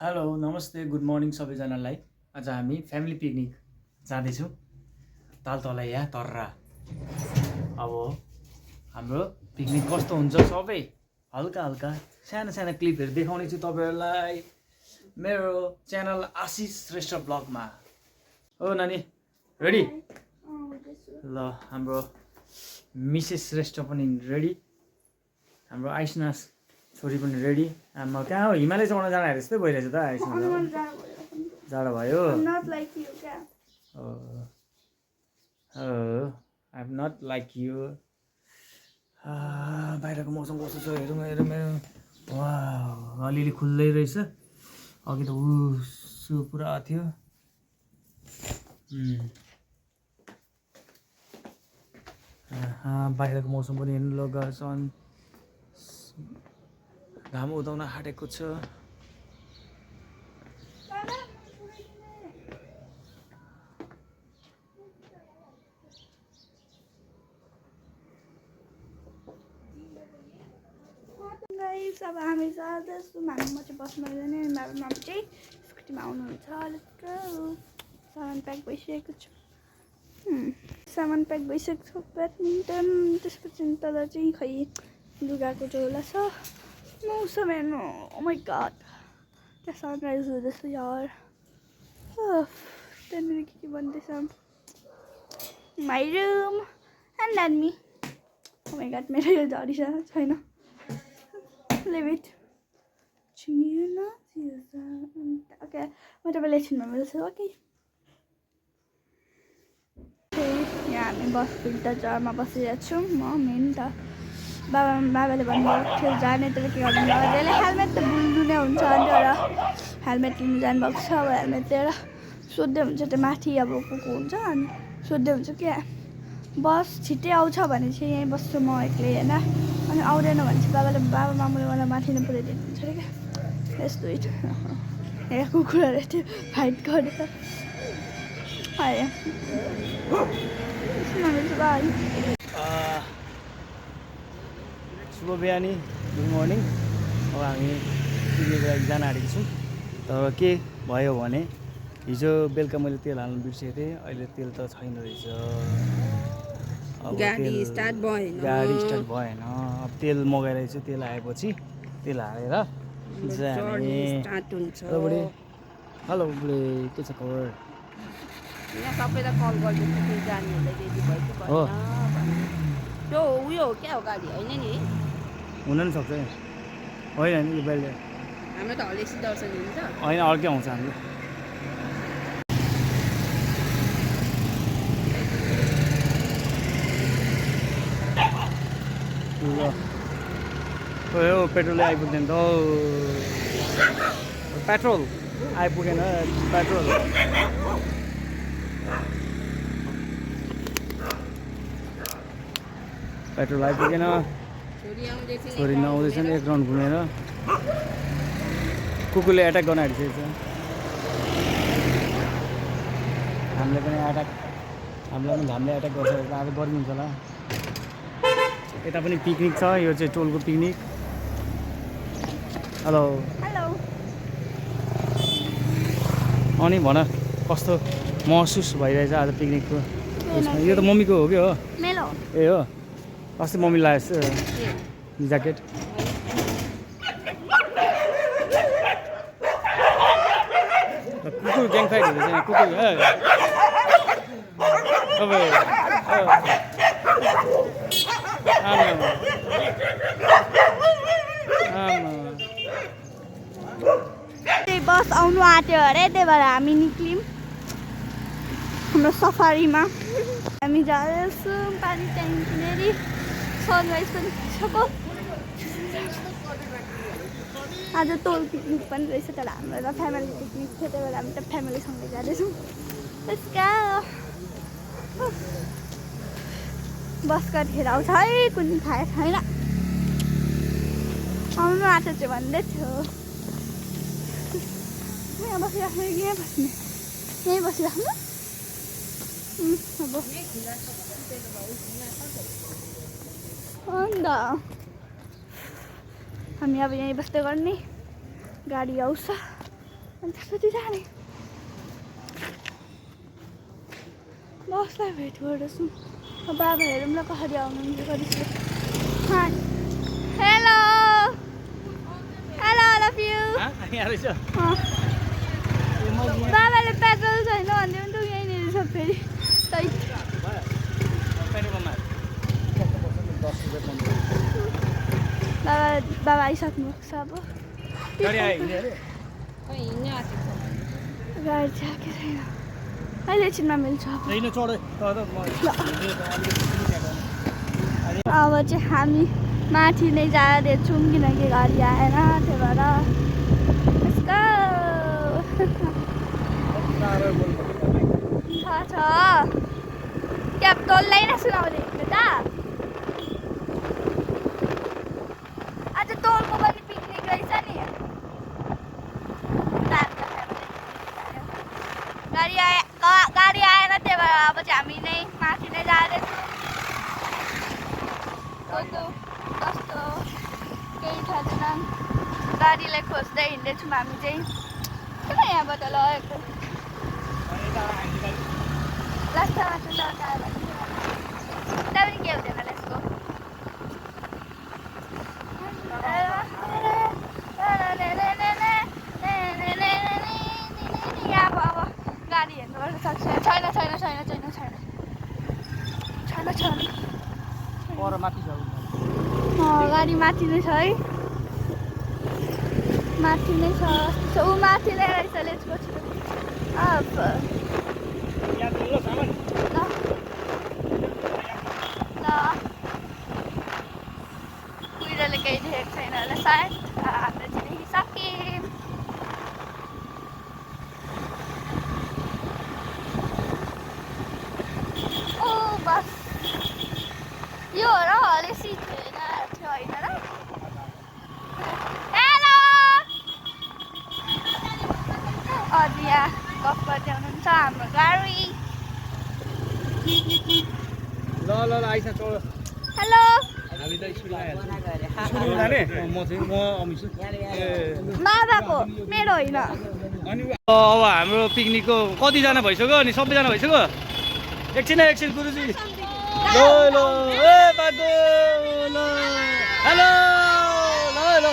Hello नमस्ते good morning सबैजनालाई। आज हामी फ्यामिली पिकनिक जाँदैछौँ तालतला या तर्रा। अब हाम्रो पिकनिक कस्तो हुन्छ सबै हल्का हल्का सानो सानो क्लिपहरू देखाउने छु तपाईँहरूलाई मेरो च्यानल आशिष श्रेष्ठ ब्लगमा। हो नानी रेडी? ल हाम्रो मिसेस श्रेष्ठ पनि रेडी, हाम्रो आइसना छोरी पनि रेडी। आमा कहाँ हो? हिमालय चढ्न जाँदा जस्तै भइरहेछ त आइसना। जाडो भयो? I am not like you. बाहिरको मौसम कस्तो छ हेरौँ हेरौँ हेरौँ। वा अलिअलि खुल्दै रहेछ, अघि त उसु पुरा थियो। बाहिरको मौसम पनि हेर्नु लगा छन्, घाम उदाउन आँटेको छ। अब हामी जाँदैछौँ। हामी चाहिँ बसमा जाने, बाबा मामा चाहिँ स्कुटीमा आउनुहुन्छ। सामान प्याक भइसकेको छ। सामान प्याक भइसकेको छ। ब्याडमिन्टन, त्यसपछि तल चाहिँ खै लुगाको झोला छ। मौसम हेर्नु, ओ माई गॉड, त्यहाँ सनराइज हुँदैछ यार। त्यहाँनिर के भन्दैछ, my room and then me. Oh my god, मेरो यो झडी छैन। Leave it. Okay, म तपाईँलाई एकछिनमा मिल्छु। ओके, यहाँ हामी बस इन्टरमा बसिरहेको छौँ। म मेन त बाबाले भन्नुभएको थियो जाने, तर के गर्नु त्यसले हेलमेट त बुल्नु नै हुन्छ। अनि एउटा हेलमेट लिनु जानुभएको छ। अब हेलमेट लिएर सोध्दै हुन्छ, त्यो माथि अब को हुन्छ, अनि सोध्दै हुन्छ क्या बस छिट्टै आउँछ भने चाहिँ यहीँ बस्छु म एक्लै होइन, अनि आउँदैन भने चाहिँ बाबा मामुले मलाई माथि नै पुऱ्याइदिनुहुन्छ अरे क्या। यस्तो यहाँ कुकुरहरू थियो फाइट गरेर आयो। शुभ बिहानी, गुड मर्निङ। अब हामी पिकनिक लागि जान आँटेको छौँ। तर के भयो भने हिजो बेलुका मैले तेल हाल्नु बिर्सेको थिएँ। अहिले तेल त छैन रहेछ। अब गाडी स्टार्ट भएन। अब तेल मगाइरहेको छु। तेल आएपछि तेल हालेर जाने। हेलो बुढे, के छ खबर? यहाँ सबैलाई कल गरिदिन्छु त्यो जानेहरूलाई रेडी भयो कि भएन भन्ने। त्यो उयो हो क्या हो, गाडी होइन नि? हुन नि सक्छ होइन नि, यो बेलले हाम्रो त हलेसी दर्शन हुन्छ होइन, अर्कै आउँछ हाम्रो। ल यो पेट्रोलै आइपुग्दैन त। पेट्रोल आइपुगेन, पेट्रोल पेट्रोल आइपुगेन। छोरी नआउँदैछन्। एक राउन्ड घुमेर कुकुरले एट्याक गर्न आँटिसकेको छ। हामीलाई पनि घामले एट्याक गर्छ। आज गर्मी हुन्छ होला। यता पनि पिकनिक छ, यो चाहिँ टोलको पिकनिक। Hello hello. अनि भन कस्तो महसुस भइरहेछ आज पिकनिकको? यो त मम्मीको हो कि हो? मेरो ए हो, अस्ति मम्मी लगाएछ ज्याकेट। कुकुर ग्याङ फाइट हुँदैछ यहाँ। कुकुर त्यही बस आउनु आँट्यो अरे, त्यही भएर हामी निक्ल्यौँ हाम्रो सफारीमा। हामी जाँदैछौँ पानी ट्याङ्कीनेरि। सनराइज पनि भइसक्यो। आज टोल पिकनिक पनि रहेछ, तर हाम्रो त फ्यामिली पिकनिक थियो, त्यही भएर हामी त फ्यामिलीसँगै जाँदैछौँ। त्यसका बस कतिखेर आउँछ है कुनै थाहा छैन। आउनु आँटेको चाहिँ भन्दै थियो। यहाँ बसिराख्नु कि यहाँ बस्ने? यहीँ बसिराख्नु। अब अन्त हामी अब यहीँ बस्दै गर्ने। गाडी आउँछ। अनि कति जाने बसलाई भेट गर्दैछु बाबा हेरौँ न कसरी आउनुहुन्छ कति hello hello all of you बाबाले पेट्रोल छैन भन्दै पनि त यहीँनिर छ फेरि बाबा आइसक्नु भएको छ अब गाडी चाहिँ आएको छैन अहिले एकछिनमा मिल्छ अब चाहिँ हामी माथि नै जाँदैछौँ किनकि गाडी आएन त्यही भएर छ क्या तल्लाई नै सुनाउने बेटा आज तोलको पनि पिकनिक रहेछ नि गाडी आएन त्यही भएर अब चाहिँ हामी नै माथि नै जाँदैछौँ कस्तो केही थाहा छैन गाडीलाई खोज्दै हिँड्दैछौँ हामी चाहिँ किन यहाँबाट लगेको लास्टमा चाहिँ त्यहाँ पनि के हुँदैन यसको अब गाडी हेर्नुपर्छ सक्छ छैन गाडी माथि नै छ है माथि नै छ ऊ माथि नै रहेछ लेट्सको कुहिरोले केही देखेको छैन होला सायद हामीले चाहिँ देखिसक्यौँ ओ बस यो हो र हले सिट होइन र हेलो अझ यहाँ गफ गर्दै हुनुहुन्छ हाम्रो गाडी ल आइसा चल हेलो हामी त स्कुल आइहाल्छ बाबाको मेरो होइन अनि अब हाम्रो पिकनिकको कतिजना भइसक्यो अनि सबैजना भइसक्यो एकछिन गुरुजी ल ए बाटो ल हेलो ल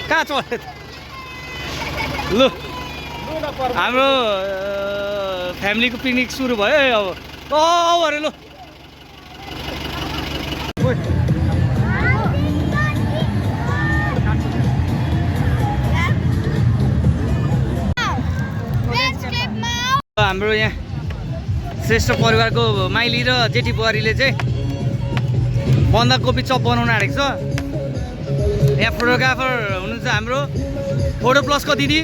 कहाँ चले ल हाम्रो फ्यामिलीको पिकनिक सुरु भयो है अब अरे ल हाम्रो यहाँ श्रेष्ठ परिवारको माइली र जेठी बुहारीले चाहिँ बन्दाकोपी चप बनाउन आँटेको छ यहाँ फोटोग्राफर हुनुहुन्छ हाम्रो फोटो प्लसको दिदी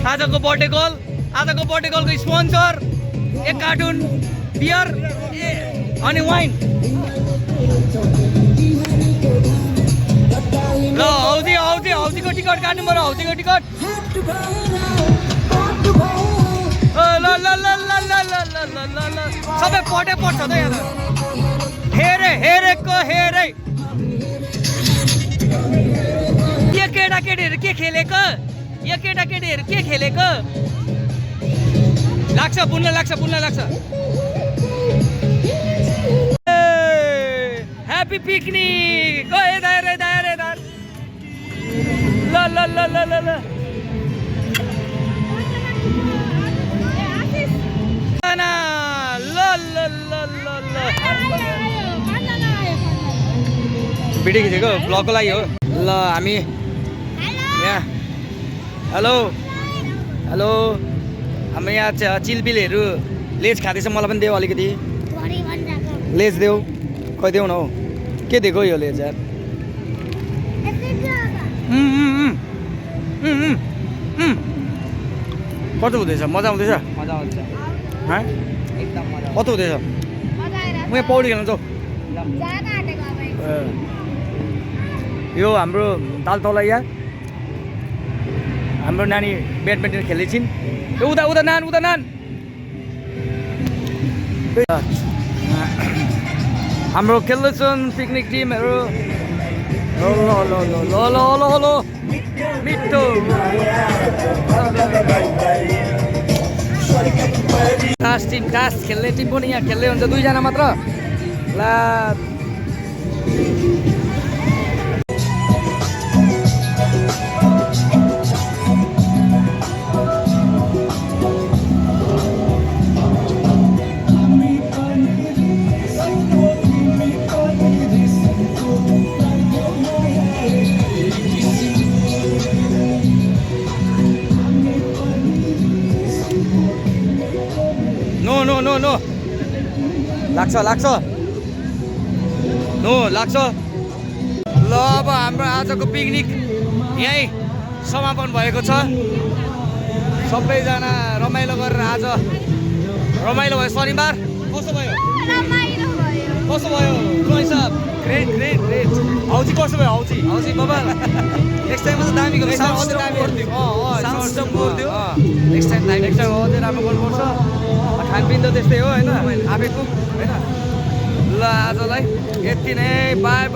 आजको बर्थडे गर्लको स्पोन्सर एक कार्टुन बियर अनि वाइन ल हौजीको टिकट काट्नु पर्यो हौजीको टिकट ल सबै पटे पर्छ त यहाँ हेरेको हेरे यो केटाकेटीहरू के खेलेको बुन्न लाग्छ ह्याप्पी पिकनिक यता ल भिडियो खिचेको ब्लगको लागि हो ल हामी यहाँ हेलो हाम्रो यहाँ चिलबिलहरू लेज खाँदैछ मलाई पनि देऊ अलिकति लेज देऊ खै देऊ न हौ के दिएको यो लेज यार कस्तो हुँदैछ मजा आउँदैछ कस्तो हुँदैछ म यहाँ पौडी खेल्न जाउँ यो हाम्रो दाल तौलाइया हाम्रो नानी ब्याडमिन्टन खेल्दै छिन् उता नान हाम्रो खेल्दैछन् पिकनिक टिमहरू ल मिठो टास खेल्ने टिम पनि यहाँ खेल्दै हुन्छ 2 जना मात्र ला नो लाग्छ लाग्छ ल अब हाम्रो आजको पिकनिक यहीँ समापन भएको छ सबैजना रमाइलो गरेर आज रमाइलो भयो शनिबार कस्तो भयो रोहित साहब ग्रेट हौजी कस्तो भयो हौजी बाबा नेक्स्ट टाइम त दामी गर्छ अझै दामी गरिदियो नेक्स्ट टाइम अझै राम्रो गर्नुपर्छ खानपिन त त्यस्तै हो होइन आफै कुक होइन ल आजलाई यति नै बाई